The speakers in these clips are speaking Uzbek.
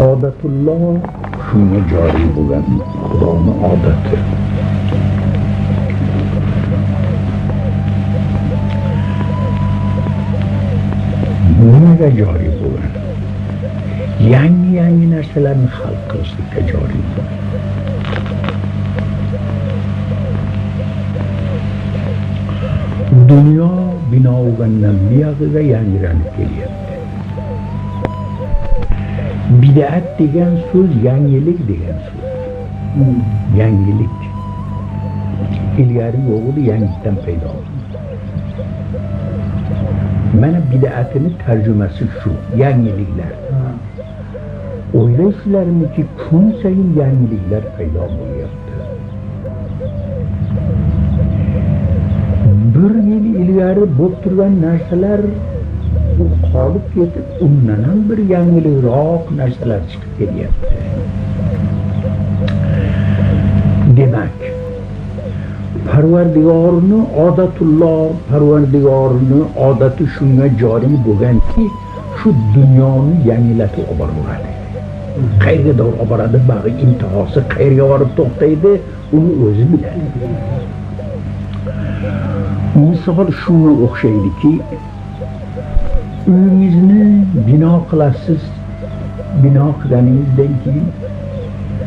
Odatulloh shunga joriy bo'lgan Xudoni odati. Nimaga joriy bo'lgan? Yangi-yangi narsalarni xalq qilishlikka joriy bo'lgan. Dunyo bino bo'lgandan buyog'iga yangilanib kelyapti. Bid'at degan so'z yangilik degan so'z. Yangilik. Ilgari yo'q edi, yangidan paydo bo'ldi. Mana bid'atini tarjumasi shu, yangiliklar. O'ylaysizlarmiki, kun sayin yangiliklar paydo bo'lyapti. Bir yil ilgari bo'lib turgan narsalar u qolib ketib, undan ham bir yangilikroq narsalar chiqib kelyapti. Demak, Parvardigorni odatulloh, Parvardigorni odati shunga joriy bo'lganki, shu dunyoni yangilatib olib boraveradi. Qayerga olib boradi, bag'i intihosi qayerga borib to'xtaydi, uni o'zi biladi. Misol shunga o'xshaydiki, uyingizni bino qilasiz, bino qilganingizdan keyin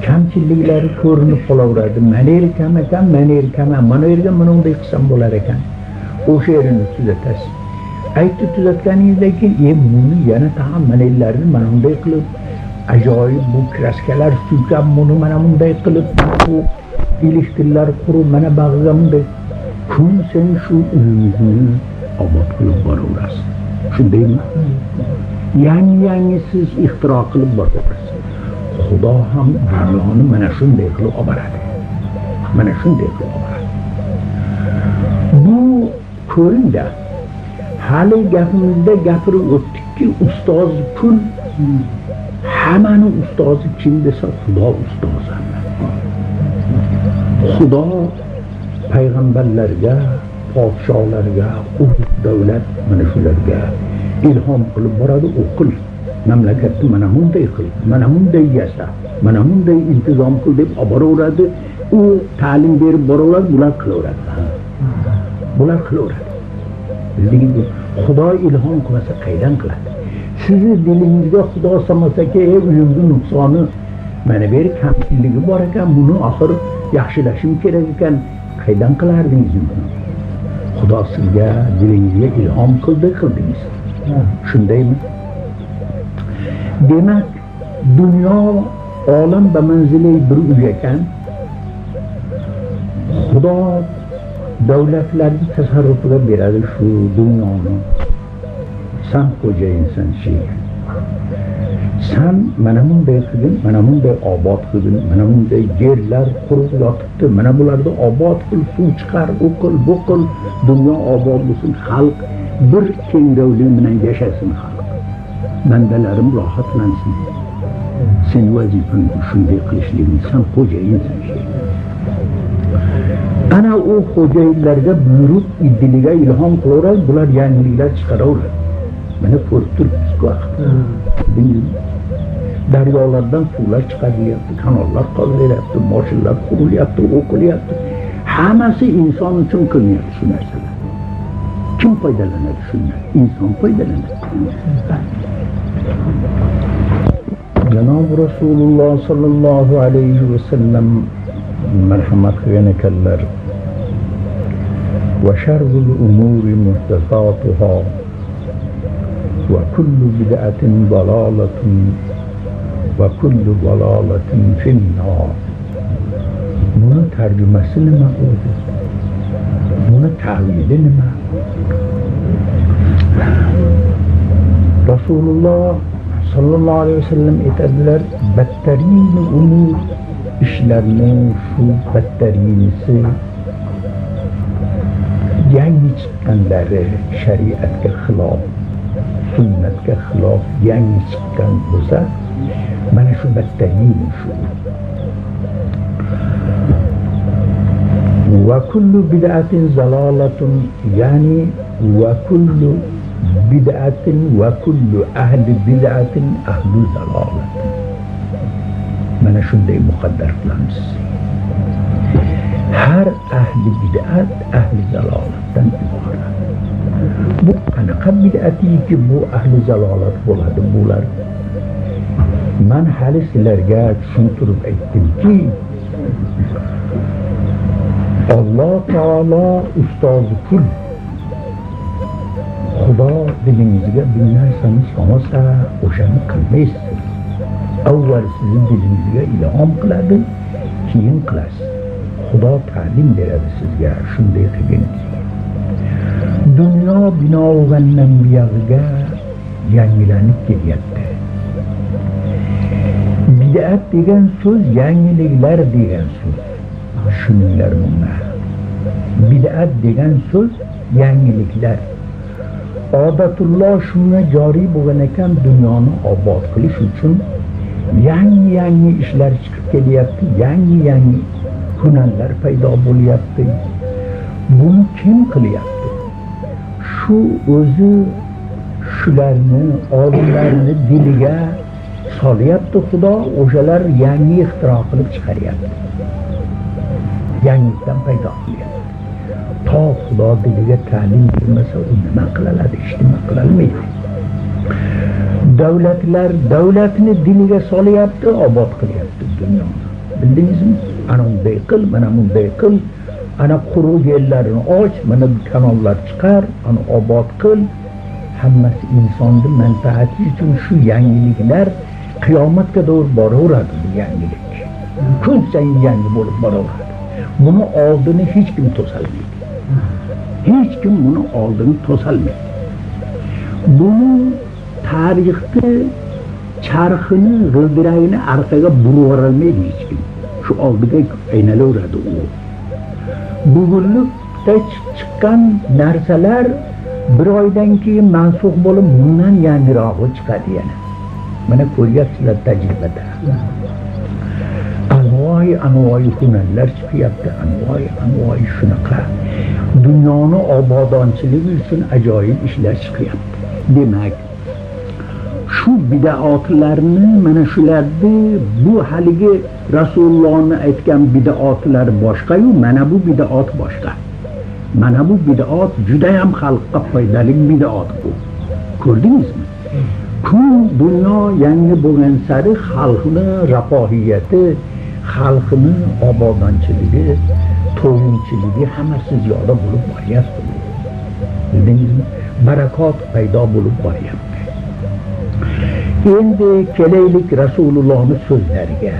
kamchiliklari ko'rinib qolaveradi. Mana yeri kam ekan, mana yeri kam, mana yerga mana bunday qilsam bo'lar ekan. O'sha yerini tuzatasiz. Aytdi tuzatganingizdan keyin, buni yana tag'in mana yerlarini mana bunday qilib, ajoyib bu kraskalar suykab, buni mana bunday qilib, bu ilishtirlar qurib, mana bag'riga bunday. Kun sen shu uyingizni obod qilib boraverasiz. Shundaymi? Yangi-yangi siz ixtiro qilib boraverasiz. Xudo ham dunyoni mana shunday qilib olib. Mana shunday qilib olib. Bu ko'rinda hali gapimizda gapirib o'tdikki, ustoz pul hammani ustozi kim desa Xudo ustozi. Xudo payg'ambarlarga, podsholarga, ulug' davlat mana shularga ilhom qilib boradi, o'qil. Mamlakatni mana bunday qil, mana bunday yasa, mana bunday intizom qil deb olib boraveradi. U ta'lim berib boraveradi, bular qilaveradi. Bular qilaveradi. Bildingizmi? Xudo ilhom qilmasa qaydan qiladi? Sizni dilingizga Xudo solmasaki, uyimni nuqsoni mana bu yer kamchiligi bor ekan, buni oxir yaxshilashim kerak ekan, qaydan qilardingiz buni? Xudo sizga dilingizga ilhom qildi, qildingiz. Shundaymi? Demak, dunyo olam ba manzili bir uy ekan. Xudo davlatlarni tasarrufiga beradi shu dunyoni. San xo'jayinsan sheyga. San mana bunday qilgin, mana bunday obod qilgin, mana bunday yerlar qurib yotibdi, mana bularni obod qil, suv chiqar, u qil, bu qil, dunyo obod bo'lsin, xalq bir kengovlik bilan yashasin xalq. Bandalarim rohatlansin. Sen vazifang shunday qilishliging, san xo'jayinsan sheyga. Ana u xo'jayinlarga buyruq, diliga ilhom qilaveradi, bular yangiliklar chiqaraveradi. Mana ko'rib turibmiz vaqt. Daryolardan suvlar chiqarilyapti, kanallar qozilyapti, moshinlar qurilyapti, o'qilyapti. Hammasi inson uchun qilinyapti shu narsalar. Kim foydalanadi shundan? Inson foydalanadi. Janob Rasululloh sallallohu alayhi va sallam marhamat qilgan ekanlar. Va sharrul umuri muhdathatuha va kullu bid'atin dalalatun va kullu dalalatin fin-nar. Buni tarjumasi nima o'zi? Buni ta'vili nima? Rasululloh sallallohu alayhi vasallam aytadilar, battarin umur, ishlarning shu battarinisi yangi chiqqanlari shariatga xilof, sunnatga xilof yangi chiqqan bo'lsa, mana shu battarin shu. Va kullu bid'atin zalalatun, ya'ni va kullu bid'atin va kullu ahli bid'atin ahlu zalalatin. Mana shunday muqaddar qilamiz. Har ahli bid'at ahli zalolatdan iborat. Bu qanaqa bid'atiki bu ahli zalolat bo'ladi bular? Man hali sizlarga tushuntirib aytdimki, Alloh taolo ustozi kul. Xudo dilingizga bir narsani solsa, o'shani qilmaysiz. Avval sizning dilingizga ilhom qiladi, keyin qilasiz. Xudo ta'lim beradi sizga, shunday qilgin. Dunyo bino bo'lgandan buyog'iga yangilanib kelyapti. Bid'at degan so'z yangiliklar degan so'z. Tushuninglar buni. Bid'at degan so'z yangiliklar. Odatulloh shunga joriy bo'lgan ekan, dunyoni obod qilish uchun yangi-yangi ishlar chiqib kelyapti, yangi-yangi hunarlar paydo bo'lyapti. Buni kim qilyapti? Shu o'zi shularni, olimlarni diliga solyapti Xudo, o'shalar yangi ixtiro qilib chiqaryapti. Yangilikdan paydo qilyapti. To Xudo diliga ta'lim bermasa, u nima qiladi, hech nima qilolmaydi. Davlatlar davlatni diliga solyapti, obod qilyapti dunyoni. Bildingizmi? Ana unday qil, mana bunday qil, ana quruq yerlarni och, mana kanallar chiqar, ana obod qil. Hammasi insonning manfaati uchun shu yangiliklar qiyomatga doğru boraveradi bu yangilik. Kun sayin yangi bo'lib boraveradi. Buni oldini hech kim to'salmaydi. Hech kim buni oldini to'salmaydi. Buni tarixni charxini, g'ildiragini orqaga burib hech kim. Shu oldiga aylanaveradı u. Bugunlikda chiqqan narsalar bir oydan keyin mansux bo'lib, bundan yangirog'i chiqadi yana. Mana ko'ryapsizlar tajribada. Anvoy-anvoy hunarlar chiqyapti, anvoy-anvoy shunaqa. Dunyoni obodonchiligi uchun ajoyib ishlar chiqyapti. Demak, shu bid'atlarni, mana shularni, bu haligi Rasulullohni aytgan bid'atlar boshqa-yu, mana bu bid'at boshqa. Mana bu bid'at juda ham xalqqa foydali bid'at bu. Ko'rdingizmi? Kun dunyo yangi bo'lgan sari xalqni rafohiyati, xalqni obodonchiligi, to'yimchiligi hammasi ziyoda bo'lib boryapti. Bildingizmi? Barakot paydo bo'lib boryapti. Endi kelaylik Rasulullohning so'zlariga.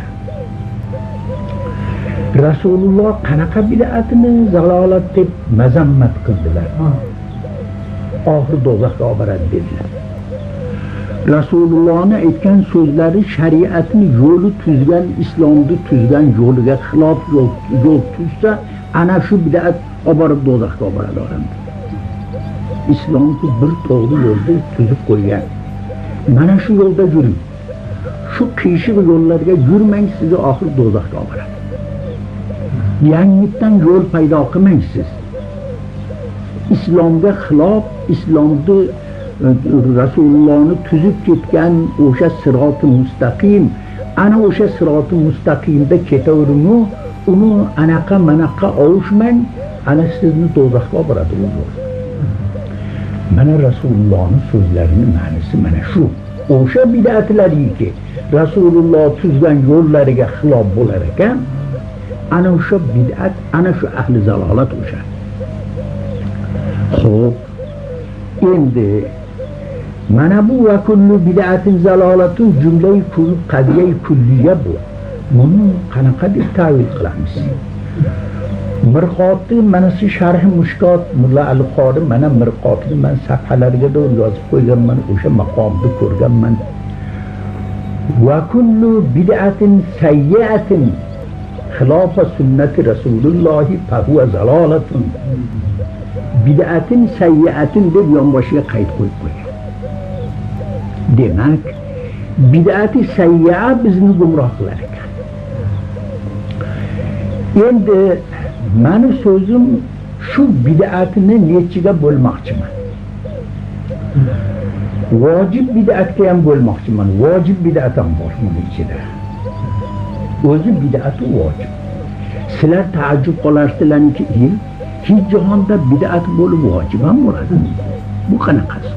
Rasululloh qanaqa bid'atni zalolat deb mazammat qildilar. Oxir do'zaxga olib boradi dedilar. Rasulullohning aytgan so'zlari shariatni yo'li tuzgan, islomni tuzgan yo'liga xilof yo'l tuzsa, ana shu bid'at olib borib do'zaxga olib boradi odamni. Islomni bir to'g'ri yo'lda tuzib qo'ygan. Mana shu yo'lda yuring. Shu qiyshiq yo'llarga yurmang, sizni oxir do'zaxga olib boradi. Yangidan yo'l paydo qilmang siz. Islomga xilof, islomni Rasulullohni tuzib ketgan o'sha siroti mustaqim, ana o'sha siroti mustaqimda ketaveringu, uni anaqa manaqa ovushmang, ana sizni do'zaxga olib boradi u yo'l. Mana Rasulullohning so'zlarining ma'nosi mana shu. O'sha bid'atlariki Rasululloh tuzgan yo'llariga xilof bo'lar ekan, ana o'sha bid'at, ana shu ahli zalolat o'sha. Xo'p, endi mana bu va kullu bid'atin zalolatun jumlai qadiyai kulliya bu. Buni qanaqa deb ta'vil qilamiz? Mirqotni mana shu sharh mushkot Mulla Al-Qori mana Mirqotni men safhalarga to'g'ri yozib qo'yganman, o'sha maqomni ko'rganman. Va kullu bid'atin sayyi'atin xilofa sunnati Rasulullohi fa huwa zalolatun. Bid'atin sayyi'atin deb yonboshiga qayd qo'yib qo'ygan. Demak, bid'ati sayyi'a bizni gumroh qilar ekan. Endi meni so'zim shu bid'atni nechiga bo'lmoqchiman. Vojib bid'atga ham bo'lmoqchiman. Vojib bid'at ham bor buning ichida. O'zi bid'ati vojib. Sizlar taajjub qolarsizlarki, hech jahonda bid'at bo'lib vojib ham bo'ladi. Bu qanaqasi?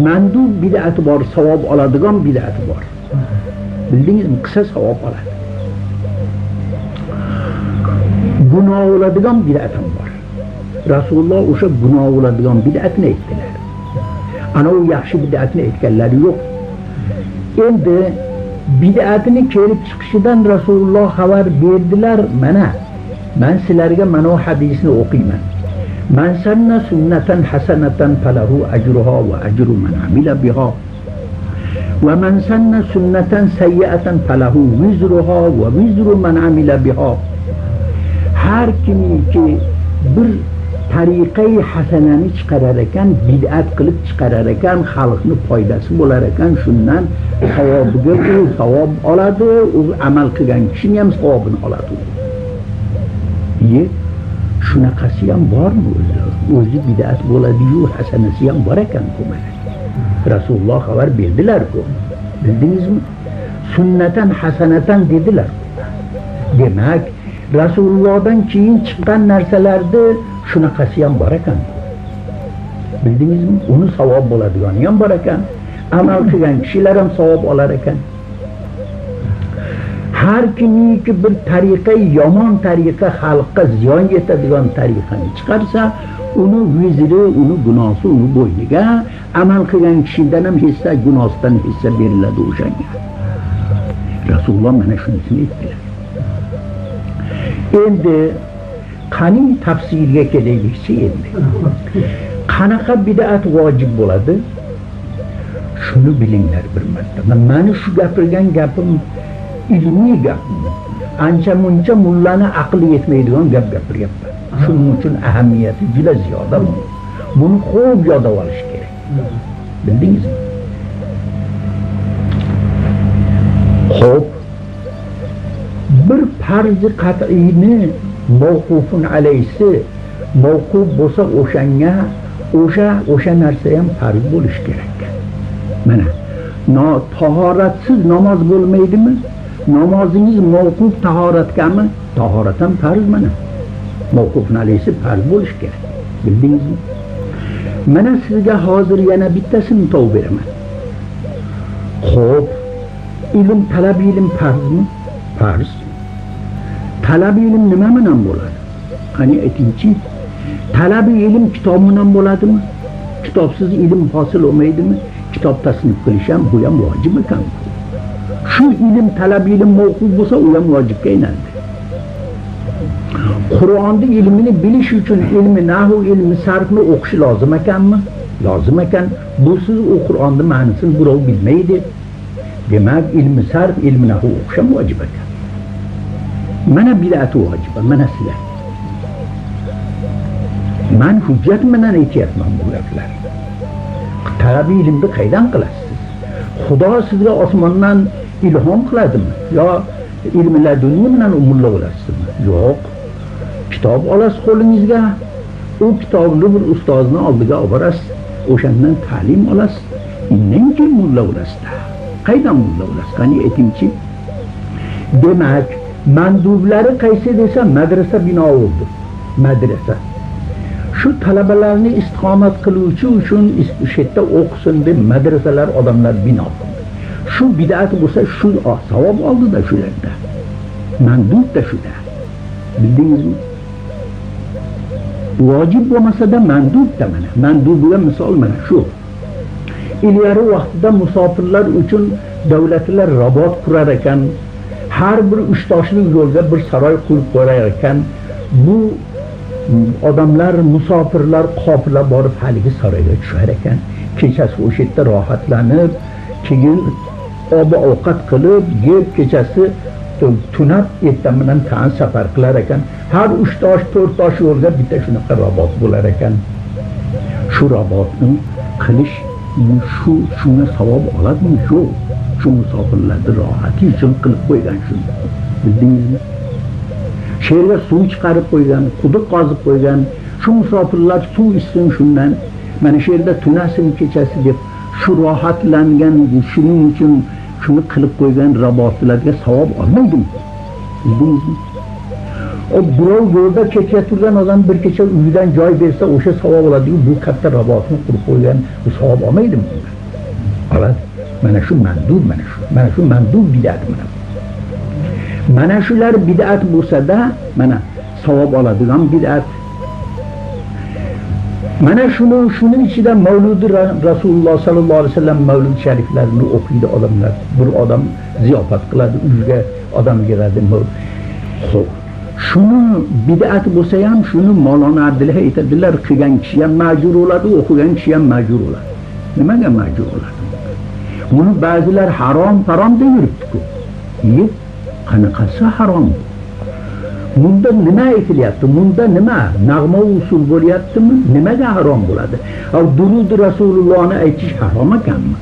Mandub bid'ati bor, savob oladigan bid'ati bor. Bildingizmi? Qilsa savob oladi. Gunoh oladigan bid'at ham bor. Rasululloh o'sha gunoh oladigan bid'atni aytdilar. Ana u yaxshi bid'atni aytganlari yo'q. Endi bid'atni kelib chiqishidan Rasululloh xabar berdilar. Mana men sizlarga mana bu hadisni o'qiyman. Man sanna sunnatan hasanatan falahu ajruha va ajru man amila biha. Va man sanna sunnatan sayyi'atan falahu wizruha va wizru man amila biha. Har kimki bir tariqai hasanani chiqarar ekan, bid'at qilib chiqarar ekan, xalqni foydasi bo'lar ekan, shundan savobiga u savob oladi, u amal qilgan kishini ham savobini oladi. Shunaqasi ham bormi o'zi? O'zi bid'at bo'ladi-yu, hasanasi ham bor ekan-ku mana. Rasululloh xabar berdilar-ku. Bildingizmi? Sunnatan hasanatan dedilar. Demak, Rasulullohdan keyin chiqqan narsalarda shunaqasi ham bor ekan. Bildingizmi? Uni savob bo'ladigani ham bor ekan. Amal qilgan kishilar ham savob olar ekan. Har kimiki bir tariqa, yomon tariqa, xalqqa ziyon yetadigan tariqani chiqarsa, uni vizri, uni gunosi uni bo'yniga, amal qilgan kishidan ham hissa, gunohdan hissa beriladi o'shanga. Rasululloh mana shunisini aytdilar. Endi qani tafsirga kelaylikchi endi. Qanaqa bid'at vojib bo'ladi? Shuni bilinglar bir marta. Mani shu gapirgan gapim ilmiy gap. Ancha muncha mullani aqli yetmaydigan gap gapiryapman. Shuning uchun ahamiyati juda ziyoda bu. Buni xo'p yodlab olish kerak. Bildingizmi? Xo'p, bir farzi qat'iyni mavqufun alaysi mavquf bo'lsa o'shanga o'sha narsa ham farz bo'lish kerak. Mana tahoratsiz namoz bo'lmaydimi? Namozingiz mavquf tahoratgami? Tahorat ham farz mana. Mavqufun alaysi farz bo'lish kerak. Bildingizmi? Mana sizga hozir yana bittasini topib beraman. Xo'p, ilm talab ilm farzmi? Farz. Talab ilm nima bilan bo'ladi? Qani aytingchi? Talab ilm kitob bilan bo'ladimi? Kitobsiz ilm hosil bo'lmaydimi? Kitob tasnif qilish ham bu ham vojib ekan. Shu ilm talab ilm mavquf bo'lsa, u ham vojibga aylanadi. Qur'onni ilmini bilish uchun ilmi nahv, ilmi sarfni o'qish lozim ekanmi? Lozim ekan. Busiz u Qur'onni ma'nosini birov bilmaydi. Demak, ilmi sarf, ilmi nahv o'qish ham vojib ekan. Mana bid'at vojiba, mana sizlar. Man hujjat bilan aytyapman bu gaplar. Talab ilmni qaydan qilasiz? Xudo sizga osmondan ilhom qiladimi? Yo ilmi laduniy bilan mulla bo'lasizmi? Yo'q. Kitob olasiz qo'lingizga, u kitobni bir ustozni oldiga olib borasiz, o'shandan ta'lim olasiz, undan keyin mulla bo'lasiz. Qaydan mulla bo'lasiz? Qani aytingchi? Demak, mandublari qaysi desa, madrasa bino bo'ldi. Madrasa. Shu talabalarni istiqomat qiluvchi uchun o'sha yerda o'qisin deb madrasalar odamlar bino qildi. Shu bid'at bo'lsa, shu savob oldida shularda. Mandub da shuda. Bildingizmi? Vojib bo'lmasa-da mandub da mana. Mandubiga misol mana shu. Ilgari vaqtida musofirlar uchun davlatlar rabot qurar ekan. Har bir uch toshli yo'lga bir saroy qurib qo'yar ekan. Bu odamlar, musofirlar qofila borib haligi saroyga tushar ekan. Kechasi o'sha yerda rohatlanib, keyin ob-ovqat qilib, yeb kechasi tunab ertan bilan tan safar qilar ekan. Har 3 tosh, 4 tosh yo'lga bitta shunaqa rabot bo'lar ekan. Shu rabotni qilish shunga savob oladimi? Yo'q. Shu musofirlarni rohati uchun qilib qo'ygan shuni. Bildingizmi? Shu yerga suv chiqarib qo'ygan, quduq qozib qo'ygan, shu musofirlar suv ichsin shundan, mana shu yerda tunasin kechasi deb shu rohatlangan, shuning uchun Shuni qilib qo'ygan rabotlarga savob olmaydimi? Bildingizmi? O birov yo'lda ketayotgan odam bir kecha uyidan joy bersa, o'sha savob oladi-yu, bu katta rabotni qurib qo'ygan, bu savob olmaydimi? Oladi. Mana shu mandub, mana shu. Mana shu mandub bid'at mana. Mana shular bid'at bo'lsa-da, mana savob oladigan bid'at. Mana shuning ichida Mavludi Rasululloh sallallohu alayhi vasallam mavlud shariflarini o'qiydi odamlar. Bir odam ziyofat qiladi, uyga odam yig'adi. Xo'p, shuni bid'at bo'lsa ham, shuni Mavlona Abdullah aytadilar, qilgan kishi ham ma'jur bo'ladi, o'qigan kishi ham ma'jur bo'ladi. Nimaga ma'jur bo'ladi? Buni ba'zilar harom harom deb yuribdi-ku. Qanaqasi harom? Bunda nima aytilyapti? Bunda nima? Nag'ma usul bo'lyaptimi? Nimaga harom bo'ladi? Durud Rasulullohni aytish harom ekanmi?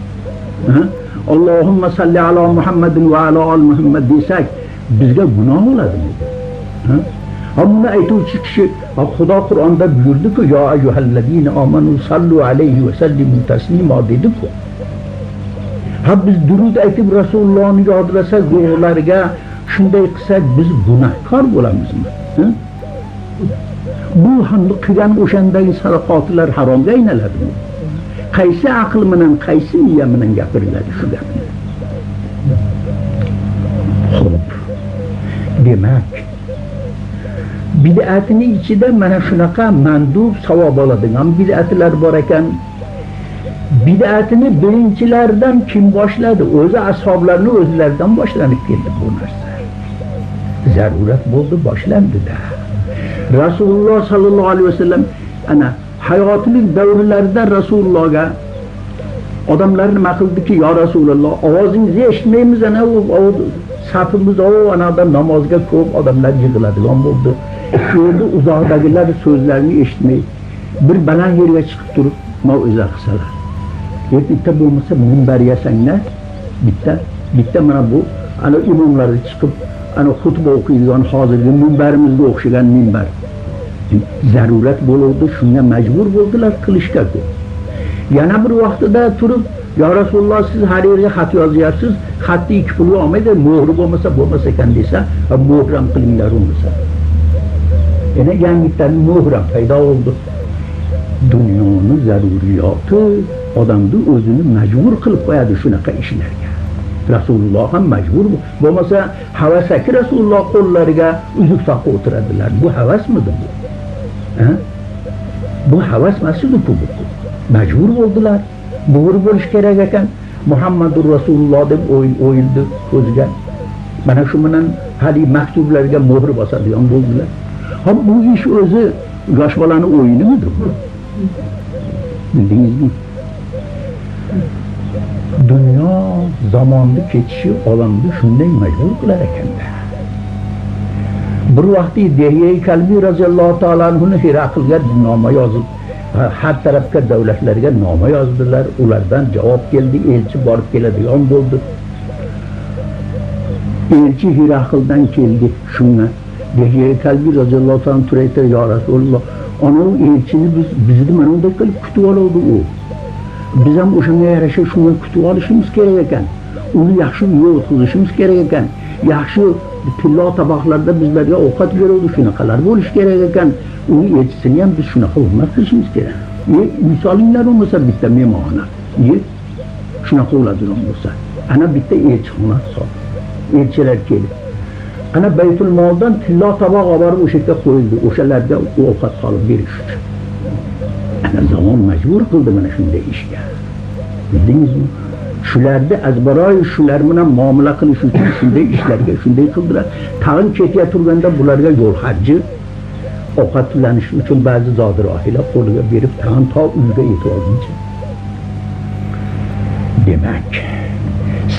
Allohumma salli ala Muhammadin va ala al Muhammad desak, bizga gunoh bo'ladimi? Buni aytuvchi kishi Xudo Qur'onda buyurdi-ku, ya ayyuhallazina amanu sallu alayhi va sallimu taslima dedi-ku. Ha, biz durud aytib Rasulullohni yodlasak, ruhlariga shunday qilsak biz gunohkor bo'lamizmi? Bu ham qilgan o'shandagi sadaqotlar haromga aynaladimi? Qaysi aql bilan, qaysi miya bilan gapiriladi shu gapni? Xo'p. Demak, bid'atning ichida mana shunaqa mandub savob oladigan bid'atlar bor ekan. Bid'atni birinchilardan kim boshladi? O'zi ashoblarning o'zlaridan boshlanib keldi bu narsa. Zarurat bo'ldi, boshlandi-da. Rasululloh sallallohu alayhi vasallam ana hayotlik davrlarida Rasulullohga odamlar nima qildiki, "Ya Rasululloh, ovozingizni eshitmaymiz, ana u safimiz anadan namozga ko'p odamlar yig'iladigan bo'ldi. Endi uzoqdagilar so'zlarini eshitmay, bir baland yerga chiqib turib mau'iza qilsalar. Bitta bo'lmasa minbar yasanglar, bitta mana bu ana imomlar chiqib ana xutba o'qiydigan hozirgi minbarimizga o'xshagan minbar. Zarurat bo'ldi, shunga majbur bo'ldilar qilishga. Yana bir vaqtida turib, "Ya Rasululloh, siz har yerga xat yozyapsiz, xatni ikki pulga olmaydi, muhri bo'lmasa bo'lmasa ekan" desa, muhr ham qilinglar bo'lmasa. Yana yangidan muhr ham paydo bo'ldi. Dunyoni zaruriyati odamni o'zini majbur qilib qo'yadi shunaqa ishlarga. Rasululloh ham majbur bo'lmasa, havasaki Rasululloh qo'llariga uzuk taqib o'tiradilar. Bu havasmidi bu? Bu havas emas-ku bu. Majbur bo'ldilar. Muhr bo'lish kerak ekan. Muhammadur Rasululloh deb o'yildi ko'zga. Mana shu bilan hali maktublarga muhr bosadigan bo'ldilar. Ha, bu ish o'zi yosh bolani o'yinimidi bu? Bildingizmi? Dunyo zamonni ketishi odamni shunday majbur qilar ekanda. Bir vaqti Dehiya Kalbi roziyallohu taolo anhuni Hiraqlga noma yozib, har tarafga davlatlarga noma yozdilar, ulardan javob keldi, elchi borib keladigan bo'ldi. Elchi Hiraqldan keldi shunga. Dehiya Kalbi roziyallohu taolo turaydi, "Ya Rasululloh, ana u elchini bizni mana unday qilib kutib oldi u. Biz ham o'shanga yarasha shunga kutib olishimiz kerak ekan. Uni yaxshi uyga o'tkazishimiz kerak ekan. Yaxshi tillo toboqlarda bizlarga ovqat beruvdi, shunaqalar bo'lishi kerak ekan. Uni elchisini ham biz shunaqa hurmat qilishimiz kerak. Misolinglar bo'lmasa bitta mehmonxona. Shunaqa bo'ladigan bo'lsa, ana bitta elchixona sol. Elchilar kelib, ana Baytul Moldan tillo toboq olib borib o'sha yerga qo'yildi, o'shalarga ovqat solib berish uchun. Ana zamon majbur qildi mana shunday ishga. Bildingizmi? Shularni azbaroy shular bilan muomala qilish uchun shunday ishlarga shunday qildilar. Tag'in ketya turganda bularga yo'l harji, ovqatlanish uchun ba'zi zodirohiylar qo'liga berib, tag'in to uyga yetib olguncha. Demak,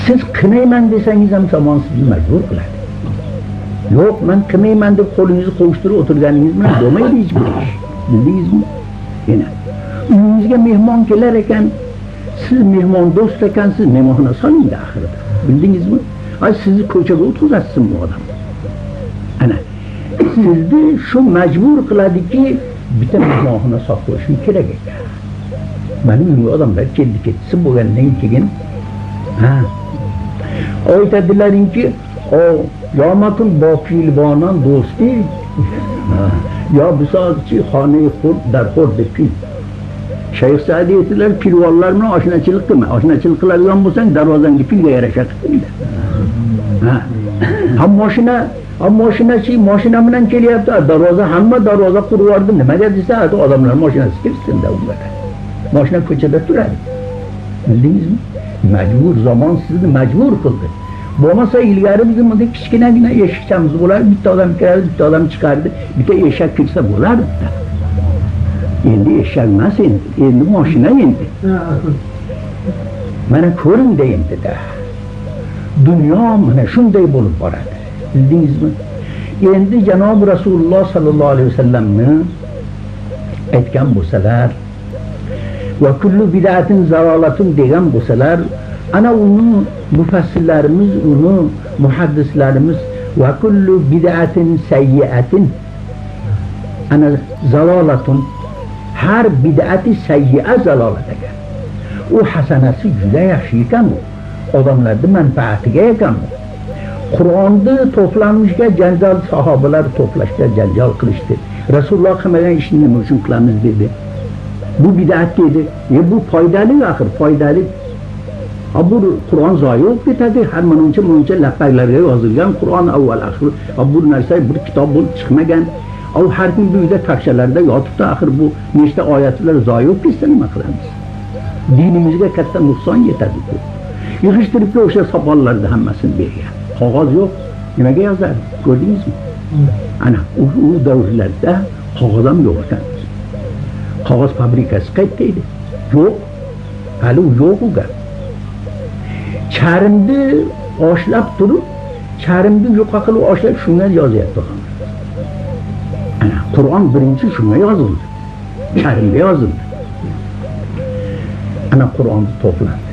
siz qilmayman desangiz ham zamon sizni majbur qiladi. Yo'q, men qilmayman deb qo'lingizni qovushtirib o'tirganingiz bilan bo'lmaydi hech bir ish. Bildingizmi? Yana uyingizga mehmon kelar ekan, siz mehmon do'st ekansiz, mehmonxona solingda axirida. Bildingizmi? Ay, sizni ko'chaga o'tkazasiz bu odam. Ana sizni shu majbur qiladiki, bitta mehmonxona solib qo'yishim kerak ekan. Mani uyimga odamlar keldi ketsin bo'lgandan keyin, ha, Aytadilaringki, yo makun bo filbonon do'sti, yo bisozchi xonai xurd dar xurd fil. Shayx Sa'diy aytdilar, pilvonlar bilan oshnachilik qilma. Oshnachilik qiladigan bo'lsang, darvozangni filga yarasha qil. Ha. Ham mashina, ham mashinachi mashina bilan kelyapti, darvoza hamma darvoza qurib yubordi. Nimaga desa, odamlar mashinasi kirsin-da unga. Mashina ko'chada turadi. Bildingizmi? Majbur, zamon sizni majbur qildi. Bo'lmasa ilgari bizim bunday kichkinagina eshikchamiz bo'lardi, bitta odam kirardi, bitta odam chiqardi, bitta eshak kirsa bo'lardi. Endi eshak emas endi, endi mashina endi. Mana ko'ring-da endi-da. Dunyo mana shunday bo'lib boradi. Bildingizmi? Endi janob Rasululloh sallallohu alayhi vasallamni aytgan bo'lsalar va kullu bid'atin zalolatun degan bo'lsalar, ana uni mufassirlarimiz, uni muhaddislarimiz va kullu bid'atin sayyi'atin ana zalolatun, har bid'ati sayyi'a zalolat ekan. U hasanasi juda yaxshi ekan u. Odamlarning manfaatiga ekan u. Qur'onni to'planishga janjal, sahobalar to'plashga janjal qilishdi. Rasululloh qilmagan ishni nima uchun qilamiz dedi. Bu bid'at dedi. Bu foydali axir, foydali. Bu Qur'on zoyi bo'lib ketadi. Har muncha lappaklarga yozilgan Qur'on avval axir. Bu narsa bir kitob bo'lib chiqmagan. U har kim bu uyda takshalarda yotibdi, axir bu nechta oyatlar zoyi bo'lib ketsa nima qilamiz? Dinimizga katta nuqson yetadi bu. Yig'ishtirib o'sha sopollarni hammasini bergan. Qog'oz yo'q, nimaga yozadi? Ko'rdingizmi? Ana u davrlarda qog'oz ham yo'q ekan. Qog'oz fabrikasi qayerda edi? Yo'q. Hali u yo'q u gap. Charmni oshlab turib, charmni yuqa qilib oshlab shunga yozyapti. Ana Qur'on birinchi shunga yozildi. Charmga yozildi. Ana Qur'onni to'plandi.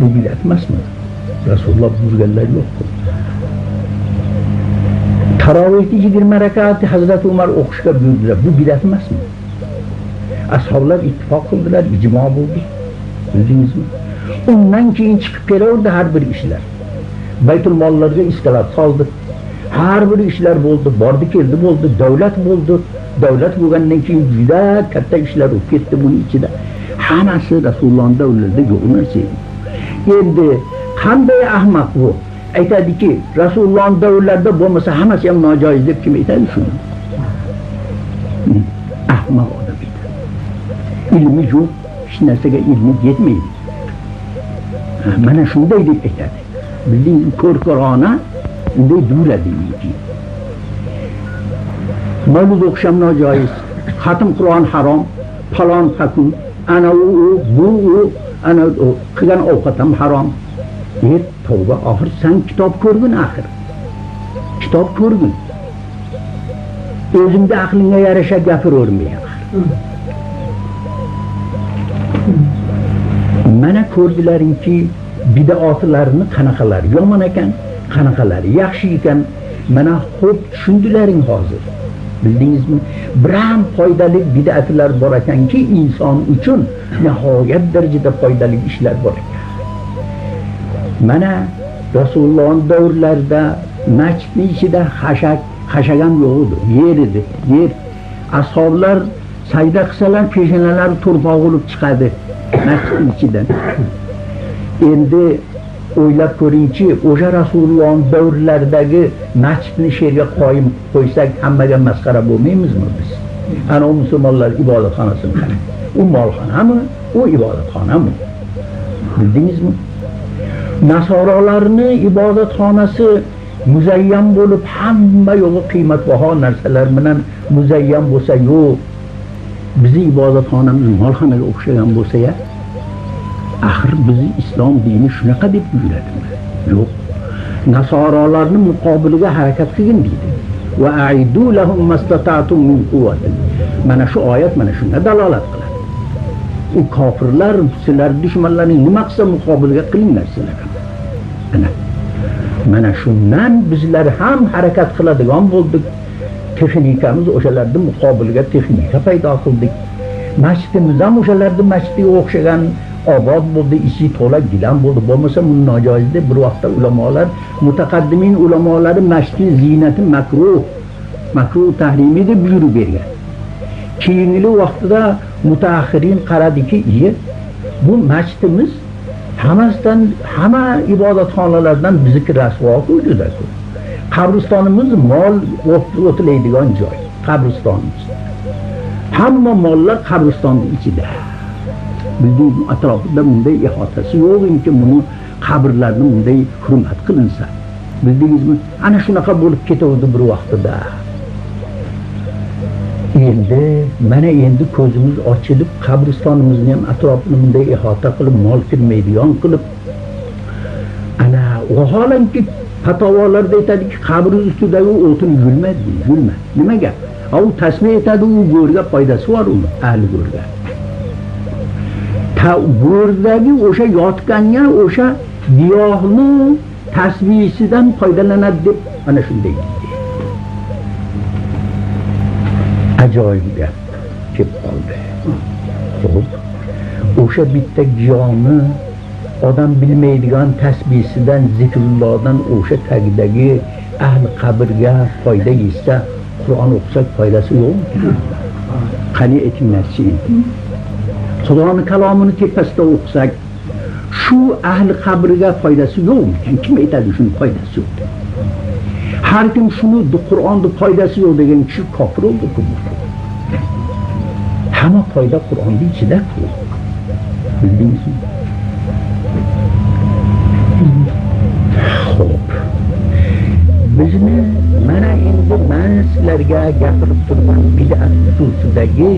Bu bid'at emasmi? Rasululloh buyurganlar yo'q. Tarovihni 20 rakati Hazrati Umar o'qishga buyurdilar. Bu bid'at emasmi? Ashoblar ittifoq qildilar, ijmo bo'ldi. Bildingizmi? Undan keyin chiqib kelaverdi har bir ishlar. Baytul mollarga iskalat soldi. Har bir ishlar bo'ldi, bordi keldi bo'ldi, davlat bo'ldi. Davlat bo'lgandan keyin juda katta ishlar bo'lib ketdi buning ichida. Hammasi Rasulullohning davrlarida yo'q narsa edi. Endi qanday ahmoq bu? Aytadiki, Rasulullohning davrlarida bo'lmasa hammasi ham nojoiz deb kim aytadi shuni? Ahmoq odam aytadi. Ilmi yo'q, hech narsaga ilmi yetmaydi. Mana shunday deb aytadi. Bildingizmi, ko'r-ko'rona unday duradi. Mavlud o'qish ham nojoiz, xatm Qur'on harom, falon fakun, ana u, bu u, ana u qilgan ovqat ham harom. Tavba, oxir sen kitob ko'rgin axir. Kitob ko'rgin. O'zingda aqlingga yarasha gapiravermay axir. Mana ko'rdilaringki, bid'atlarni qanaqalari yomon ekan, qanaqalari yaxshi ekan. Mana xo'p tushundilaring hozir. Bildingizmi? Biram foydali bid'atlar bor ekanki, inson uchun nihoyat darajada foydali ishlar bor ekan. Mana Rasulullohning davrlarida masjidning ichida xashak ham yo'q edi, yer edi, yer. Ashoblar sajda qilsalar peshonalari to'rpoq bo'lib chiqadi masjidning ichidan. Endi o'ylab ko'ringchi, o'sha Rasulullohning davrlaridagi masjidni sherga qoyim qo'ysak hammaga masxara bo'lmaymizmi biz? Ana u musulmonlar ibodatxonasini qarang. U molxonami, u ibodatxonami? Bildingizmi? Nasoralarning ibodatxonasi muzayyan bo'lib, hamma yo'g'i qiymatbaho narsalar bilan muzayyan bo'lsa, yo'q. Bizi ibodatxonamiz molxonaga o'xshagan bo'lsa-ya, axir bizi islom dini shunaqa deb buyuradimi? Yo'q. Nasoralarning muqobiliga harakat qilgin deydi. Va a'idu lahum mastata'tum min quwwatin. Mana shu oyat mana shunga dalolat qiladi. U kofirlar, sizlar dushmanlarning nima qilsa muqobiliga qilinglar sizlar. Ana mana shundan bizlar ham harakat qiladigan bo'ldik. Texnikamiz o'shalarning muqobiliga texnika paydo qildik. Masjidimiz ham o'shalarning masjidiga o'xshagan Obod bo'ldi, ichi to'la gilam bo'ldi. Bo'lmasa buni nojoiz deb bir vaqtda ulamolar, mutaqaddimin ulamolari masjidning ziynati makruh, makruh tahrimiy deb buyurib bergan. Keyingi vaqtida mutaakhirin qaradiki, bu masjidimiz hammasidan, hamma ibodatxonalardan bizniki rasvo-ku juda ko'p. Qabristonimiz mol o'tilaydigan joy, qabristonimiz. Hamma mollar qabristonning ichida. Bildingiz, atrofida bunday ihotasi yo'q, imki buni qabrlarni bunday hurmat qilinsa. Bildingizmi? Ana shunaqa bo'lib ketavdi bir vaqtida. Endi mana endi ko'zimiz ochilib, qabristonimizni ham atrofini bunday ihota qilib, mol kirmaydigan qilib, ana vaholanki fatvolarda aytadiki, qabr ustidagi o'tin yulmaydi, yulma. Nimaga? U tasmih etadi, u go'rga foydasi bor uni, ahli go'rga. Ta go'rdagi o'sha yotganga o'sha giyohni tasbihisidan foydalanadi deb ana shunday deydi. Ajoyib gap kelib qoldi. Xo'p, o'sha bitta giyohni odam bilmaydigan tasbihisidan, zikrullohdan o'sha tagidagi ahli qabrga foyda yetsa, Qur'on o'qisak foydasi yo'qmi? Qani aytinglarchi endi. Xudoning kalomini tepasida o'qisak, shu ahli qabrga foydasi yo'qmi? Kim aytadi shuni foydasi yo'q deb? Har kim shuni Qur'onni foydasi yo'q degan kishi kofir bo'ldi-ku. Hamma foyda Qur'onning ichida-ku. Bildingizmi? Xo'p. Bizni mana endi men sizlarga gapirib turgan bid'at xususidagi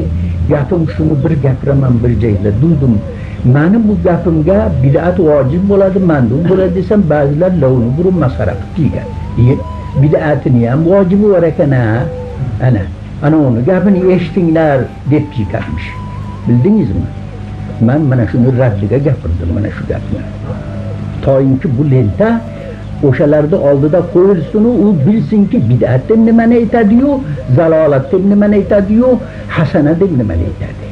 gapim shuni bir gapiraman bir joyda duydim. Meni bu gapimga bid'at vojib bo'ladi, mandub bo'ladi desam, ba'zilar lavni burib masxara qilib degan. Bid'atini ham vojibi bor ekan ha. Ana, ana uni gapini eshitinglar deb chiqarmish. Bildingizmi? Men mana shuni raddiga gapirdim, mana shu gapni. Toyinki bu lenta o'shalarni oldida qo'yilsin, u bilsinki bid'at deb nimani aytadi-yu, zalolat deb nimani aytadi-yu, hasana deb nimani aytadi.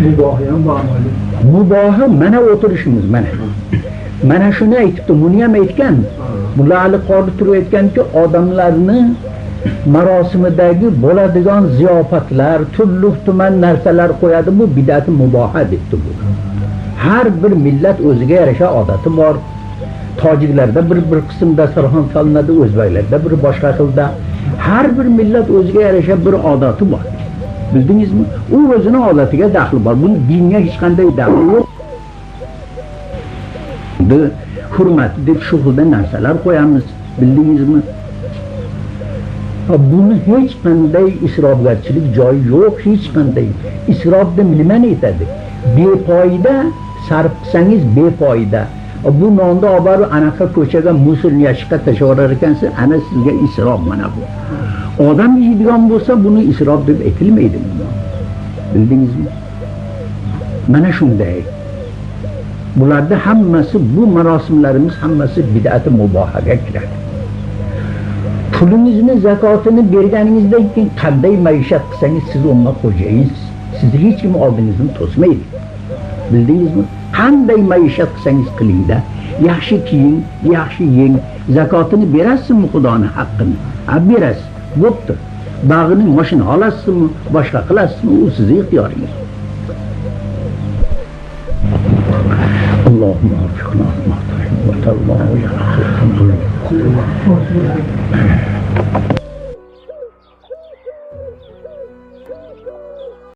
Mubohi ham bormi? Mubohi mana o'tirishimiz mana. Mana shuni aytibdi, buni ham aytgan. Mulla Ali Qori turib aytganki, odamlarni marosimidagi bo'ladigan ziyofatlar, turli tuman narsalar qo'yadi, bu bid'ati muboha debdi bu. Har bir millat o'ziga yarasha odati bor. Tojiklarda bir qism dasturxon solinadi, o'zbeklarda bir boshqa xilda. Har bir millat o'ziga yarasha bir odati bor. Bildingizmi? U o'zini odatiga daxli bor. Buni dinga hech qanday daxli yo'q. Hurmat deb shu xilda narsalar qo'yamiz. Bildingizmi? Buni hech qanday isrofgarchilik joyi yo'q, hech qanday. Isrof deb nimani aytadi? Befoyda sarf qilsangiz befoyda. Bu nonni olib borib anaqa ko'chaga musulni yashiqqa tashlaverar ekansiz, ana sizga isrof mana bu. Odam yeydigan bo'lsa buni isrof deb aytilmaydi. Bildingizmi? Mana shunday. Bularda hammasi, bu marosimlarimiz hammasi bid'ati mubohaga kiradi. Pulingizni zakotini berganingizdan keyin qanday maishat qilsangiz siz unga xo'jayinsiz. Sizni hech kim oldingizni to'smaydi. Bildingizmi? Qanday maishat qilsangiz qilingda, yaxshi kiying, yaxshi yeng, zakotini berasizmi Xudoni haqqini? Ha, berasiz. Bo'pti. Bag'ini mashina olasizmi, boshqa qilasizmi, u sizning ixtiyoringiz. Allohumma arfiqna ma tuhibbu va tarda.